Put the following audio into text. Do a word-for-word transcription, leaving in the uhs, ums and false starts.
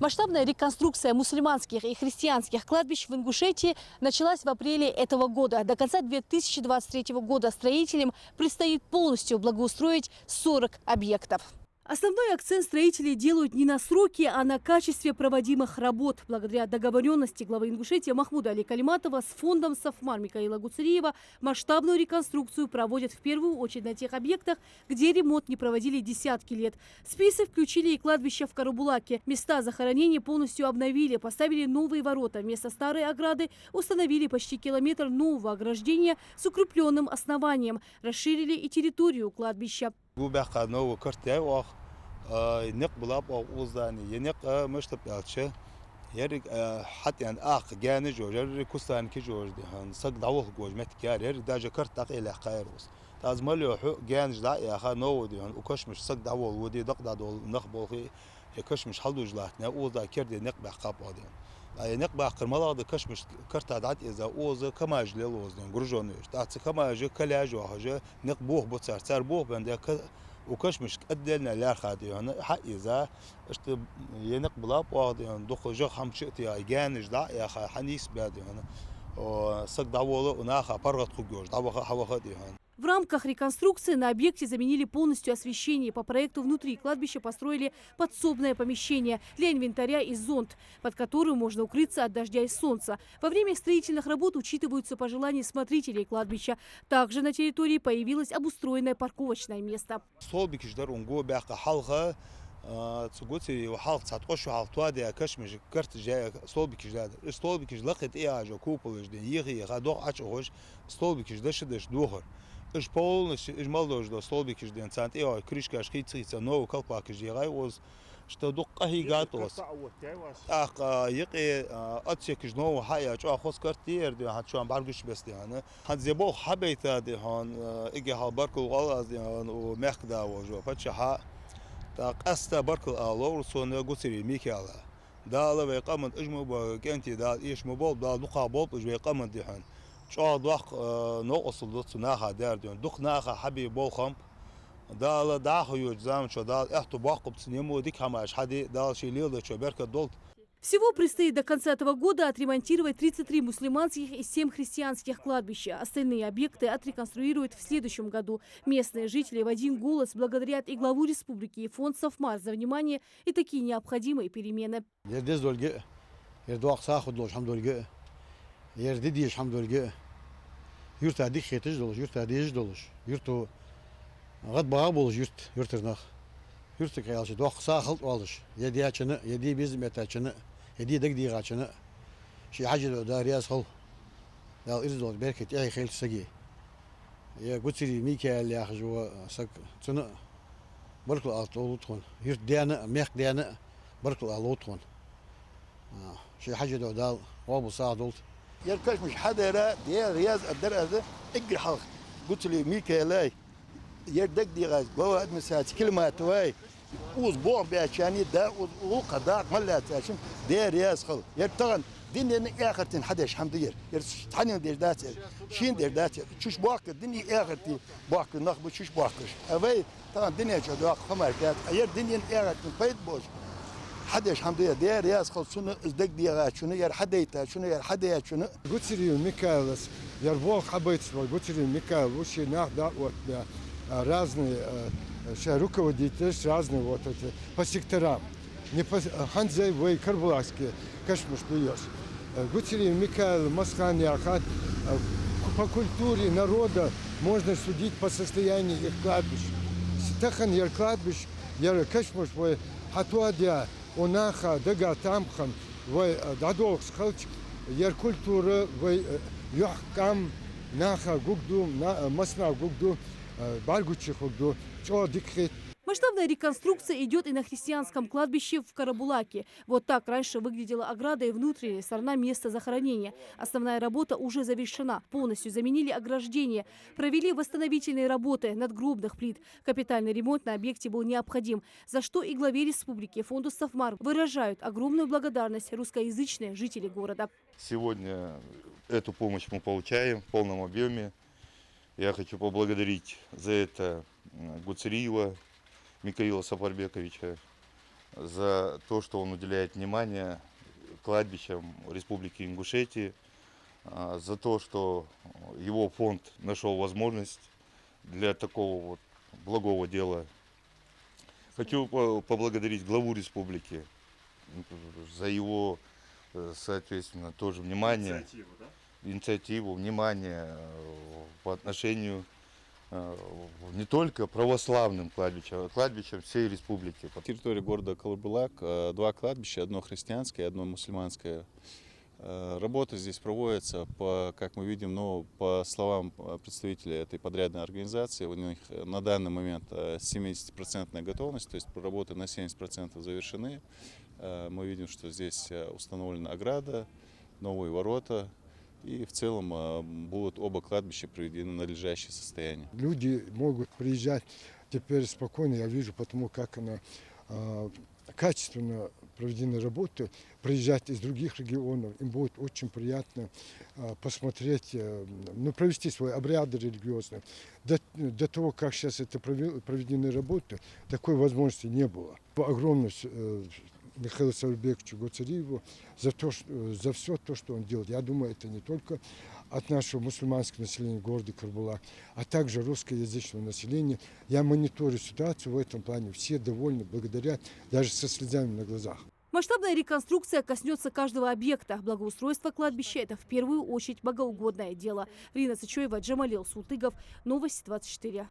Масштабная реконструкция мусульманских и христианских кладбищ в Ингушетии началась в апреле этого года. До конца две тысячи двадцать третьего года строителям предстоит полностью благоустроить сорок объектов. Основной акцент строители делают не на сроке, а на качестве проводимых работ. Благодаря договорённости главы Ингушетии Махмуда-Али Калиматова с фондом «Сафмар» Микаила Гуцериева масштабную реконструкцию проводят в первую очередь на тех объектах, где ремонт не проводили десятки лет. В список включили и кладбище в Карабулаке. Места захоронения полностью обновили, поставили новые ворота. Вместо старой ограды установили почти километр нового ограждения с укреплённым основанием, расширили и территорию кладбища. Гу баьккха новый карт яьй оаха, а, никъ биллаб оаха укхаза дани, е никъ, а, мишта ба аьлча, еррига, а, хьатӀаенна акха гаьнаш йолаш, еррига кустарники йолаш, дий хьона, саг дӀаволхаргволаш моттиг яр, еррига даже карт дӀакъайлаьккхаяр укхаза. ТӀаккха из мел йолча гаьнаш дӀа а яьха, новый, дий хьона, укх кашамашка саг дӀаволла води, дакъа дӀадола нах болхи, е кашамаш хьалдувцаш латтане, укхаза керда никъ баьккхаб оаха, дий хьона. ТӀаккха е никъ баккхар малагӀа да, кашамашка карта дӀатӀаэза, укхаза КамАЗаш лела укхаза, дий хьона, гружённый. ТӀаккха цу КамАЗаша калеш йоахаш, никъ бохабу цар. Цар бохабенна ка-, укх кашамашка отдельно лаьрхӀа, дий хьона, хьаэза, иштта е никъ биллаб оаха, дий хьона, дукха жагӀа хӀама чу а тӀа, гаьнаш дӀа а яьха, хьанийсбаь, дий хьона, о, саг дӀаволла, у наха паргӀата хургйолаш, дӀаваха, хьаваха, дий хьона. В рамках реконструкции на объекте заменили полностью освещение. По проекту внутри кладбища построили подсобное помещение для инвентаря и зонт, под которым можно укрыться от дождя и солнца. Во время строительных работ учитываются пожелания смотрителей кладбища. Также на территории появилось обустроенное парковочное место. Столбикаш дар укхаза гу баьккха хьалха, а, цу Гуцериева хьалха цхьа ткъо шу хьалха тоадаь кашамашка карта жая столбикаш дар. Уж столбикаш лакхе тӀаяхьаш, куполаш, дий хьона, йихе-йиха догӀа Ӏочуухаш, столбикаш дешаш-дешаш дохар. Уж полностью, уж мел долаш дола столбикаш, дий хьона, царна тӀаяхьа крышкаш хийца-хийца, новый колпакаш егӀай укхаза. Иштта дукха къахьийгад укхаза. ТӀаккха юкъе, а, отсекаш новый хьаяь, чӀоагӀа хоза карт я ер, дий хьона, хӀанз чу бӀаргагуш беса, дий хьона. ХӀанз ер болх хьабайта, дий хьона, а, эггара хьалха баркал оал аз, дий хьона, укх мехка да волча паччахьа. ТӀаккха къаьстта баркал ала ловр сона Гуцериев Микаила. Дала вай къаман уж ма бо, кӀентий Дала эша ма болба, Дала дукха болба уж вай къаман, дий хьона. ЧӀоагӀа доккха, а, новкъостал да цу наха даьр, дий хьона. Дукха наха хьабе болх ба. Дала дӀахо йолча заман чу Дала аьттув боаккхалба цунна, мо дика хӀамаш хьаде, Дала ший леладечох беркат долда. Всего предстоит до конца этого года отремонтировать тридцать три мусульманских и семь христианских кладбища. Остальные объекты отреконструируют в следующем году. Местные жители в один голос благодарят и главу республики, и фонд «Сафмар» за внимание и такие необходимые перемены. Ер деза долга а, ер доккха сагӀа хургдолаш хӀама долга а, ер де дезаш хӀама долга а, юрта дика хеташ долаш, юрта дезаш долаш, юрто гӀадбаха болаш юрт, юртара нах. Юртага аьлча доккха сагӀа хилда оалаш, е даьчоа а, е де безам беттачоа а, е де дагадехачоа а. Ший хьажа духьа Дала раьза хилва. Дала ираз долаш беркат тӀехье хийла сага. Е Гуцериев Микаил яхаш вола саг, цунна а баркал ала ловра тхона. Юртдаьна а, мехкдаьна а баркал ала ловра тхона. А, ший хьажа духьа Дала гӀо бу сагӀа долда. Ер кашамаш хьадаьр, Даьла раьза а дар аз эггара хьалха Гуцериев Микаилай, ер дагадехача глава администрации Калиматовай, укхаза болх баьчарна, да, укхаза гӀулакх, дакъа мел лаьцачоа Даьла раьза хилва. Ер тахан дунен а, эхартен а хьадеш хӀама да ер. Ер цхьаннена деш дац ер, шийна деш дац ер. Чу уж боахкаш, дунен а, эхартен а боахкаш нах ба чу уж боахкаш. А вай тахан дунен чу доккха хӀамаш дац. А ер дунен а, эхартен а пайда болаш хьадеш хӀама да ер. Даьла раьза хилва цунна, из дагадехачоа а, ер хьадайтачоа а, ер хьадаьчоа а. Гуцериев Микаила, ер болх хьабайта вар Гуцериев Микаил ва, ший нах дӀаоттабаь, а, разные, а, шоай руководителаш разные вот эти по секторам. Не по, а, хӀанз вай карабулакски кашамаш да ераш. Э, Гуцериев Микаила массахана яхад, э, ку-, по культуре народа можно судить по состоянию их кладбищ. С-, тахан ер кладбищ, ер кашамаш вай хьатоадаь, укх наха дага там хинна вай, э, дӀадолхаш хилча, ер культура вай, э, юхь-кӀам наха гургда, на-, э, массанахьа гургда, э, бӀаргагуча хургда, чӀоагӀа дика хет. Масштабная реконструкция идёт и на христианском кладбище в Карабулаке. Вот так раньше выглядела ограда и внутренняя сторона места захоронения. Основная работа уже завершена. Полностью заменили ограждение, провели восстановительные работы надгробных плит. Капитальный ремонт на объекте был необходим, за что и главе республики, и фонду «Сафмар» выражают огромную благодарность русскоязычные жители города. Сегодня эту помощь мы получаем в полном объёме. Я хочу поблагодарить за это, м, Гуцериева Микаила Сапарбековича, за то, что он уделяет внимание кладбищам Республики Ингушетии, а, за то, что его фонд нашёл возможность для такого вот благого дела. Хочу по-, поблагодарить главу республики за его, э, соответственно, тоже внимание, инициативу, да? Инициативу, внимание, э, по отношению, э, не только православным кладбищам, а кладбищам всей республики. На территории города Курбулак, э, два кладбища, одно христианское, одно мусульманское. Э, работа здесь проводится, по, как мы видим, ну, по словам, э, представителя этой подрядной организации, у них, э, на данный момент, э, семидесятипроцентная готовность, то есть работы на семьдесят процентов завершены. Э, мы видим, что здесь, э, установлена ограда, новые ворота, и в целом, э, будут оба кладбища приведены в надлежащее состояние. Люди могут приезжать теперь спокойно, я вижу, потому как она, а, качественно проведены работы, приезжать из других регионов, им будет очень приятно, а, посмотреть, э, ну, провести свои обряды религиозные. До, до того, как сейчас это прове-, проведены работы, такой возможности не было. Огромное, э, Михаилу Сауербековичу Гоцериеву за то, что, за всё то, что он делает. Я думаю, это не только от нашего мусульманского населения города Курбулак, а также русскоязычного населения. Я мониторю ситуацию в этом плане. Все довольны, благодарят, даже со слезами на глазах. Масштабная реконструкция коснётся каждого объекта. Благоустройство кладбища — это в первую очередь богоугодное дело. Рина Сычоева, Джамалил Султыгов. Новости двадцать четыре.